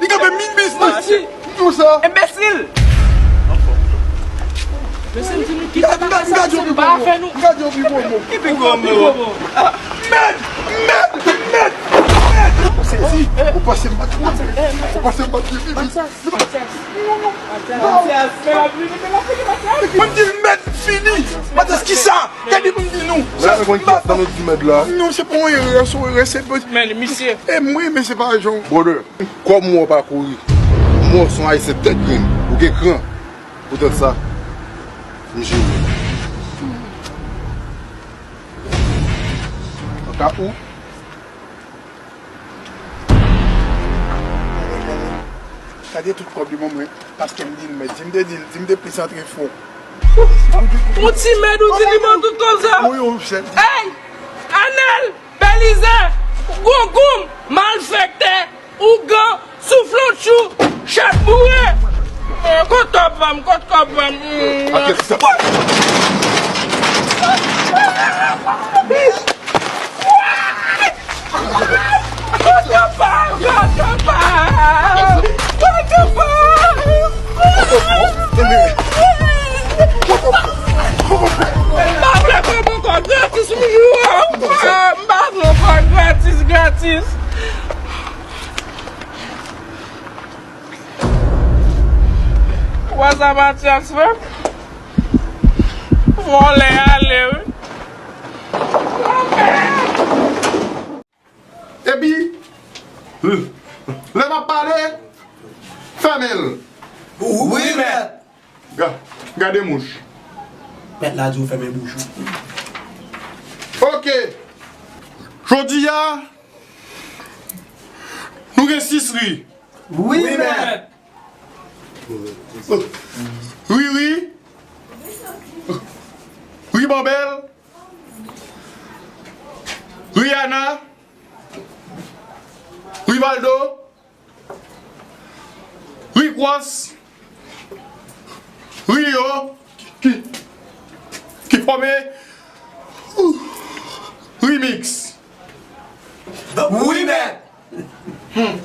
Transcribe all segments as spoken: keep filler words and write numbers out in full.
li kanpe mil biznis. Manti. Di w sa. Enbesil. Mesye, m di nou kite bagay sa, se pa afè nou. Gade yon pi gwo mo. Ki pi gwo mo? Mèd! Mèd! Mèd! Mèd! Ou sezi? Ou panse m pa t konnen? Ou panse m pa t konnen? Matyas, Matyas. Matyas, men l ap vini, men l ap vini, Matyas. Mwen di l mèd fini. Matyas, ki sa? Gade pou m di nou. Sa, mwen konn ki sa nou di mèd la. Non, se pa yon erè, se yon erè, se pa. Men, misye. E mwen, men se pa jan. Brother, kòm mwen pa kouri. Mwen se yon ayisyen tèt grenn. Ou gen kran. Poutèt sa, m jere. An ka ou. Gade tout kòb li ban mwen, paske m di l mèd. Si m te di l, si m te plis antre fon. Ou ti mèd, ou di li ban tout kòb sa. Ey! Anèl! Belize, Gougoum, malfektè, ougan, souflantchou, chat boure. Eh, kot kòb pa m, kot kòb pa m? Mm. Ak kèk sa. Kot kòb pa m, kot kòb pa m, kot kòb pa m. M pa vle kòb ankò, gratis m jwe. M pa vle ankò, gratis, gratis. Sa Matyas menm? Vòlè ale wi. Epi, lè m ap pale, fèmen l. Wi, mèt. Ga-, gade mouch. Mèt la di w fèmen bouch ou. Ok. Jodi a, nou gen sis ri. Wi, mèt. Riri. Ribanbèl. Rihanna. Rivaldo. Rick Ross, Rio, ki, ki fòme Remix. Wi, mèt. Hmm.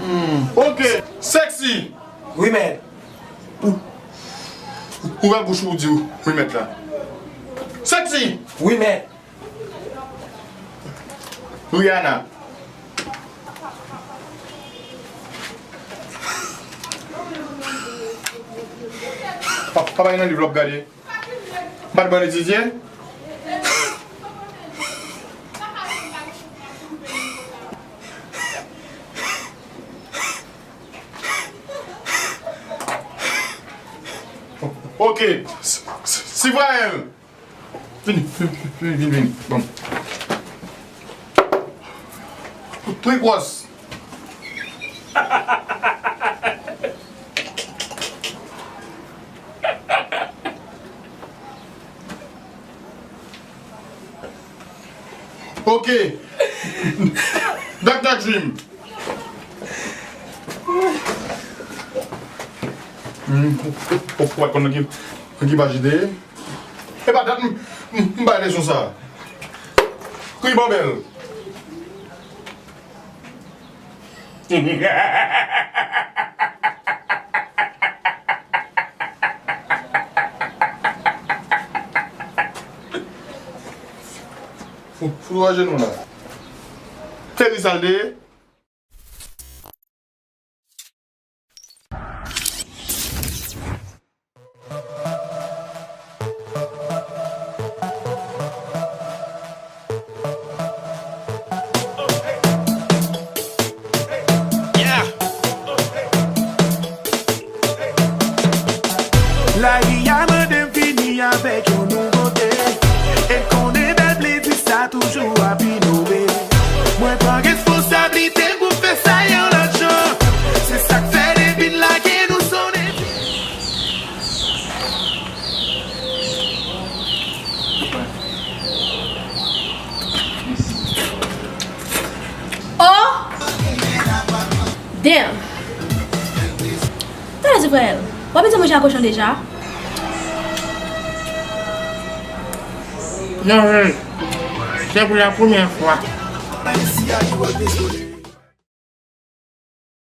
Hmm. Ok. Sexy. Wi, mèt. Ou, ouvè bouch ou di wi, mèt la. Sexy. Wi, mèt. Rihanna. Pa, pa bay nan liv la w ap gade. M pa t ban l etidye. Ok. S-, s-, Sivrael. Vini, vini, vini, vini, vini. Bon. Rick Ross. Ok. Doctor Dream. Hmm, ou, ou, ou pa konn nan ki, nan ki paj li te ye? E pa dat m, m, m bay leson sa. Ribanbèl. Fou, fou ajenou la. Teri sa l te ye? Lavi a mande m vini avèk yon nouvote. E l konnen bèl plezi sa toujou ap inove. Mwen pran responsablite m pou m fè sa yon lòt jan. Se sa k fè depi n lage nou sonnen. Oh! Damn! Talè Sivrael, w ap mete manje a kochon deja? Non, se pou la premyè fwa.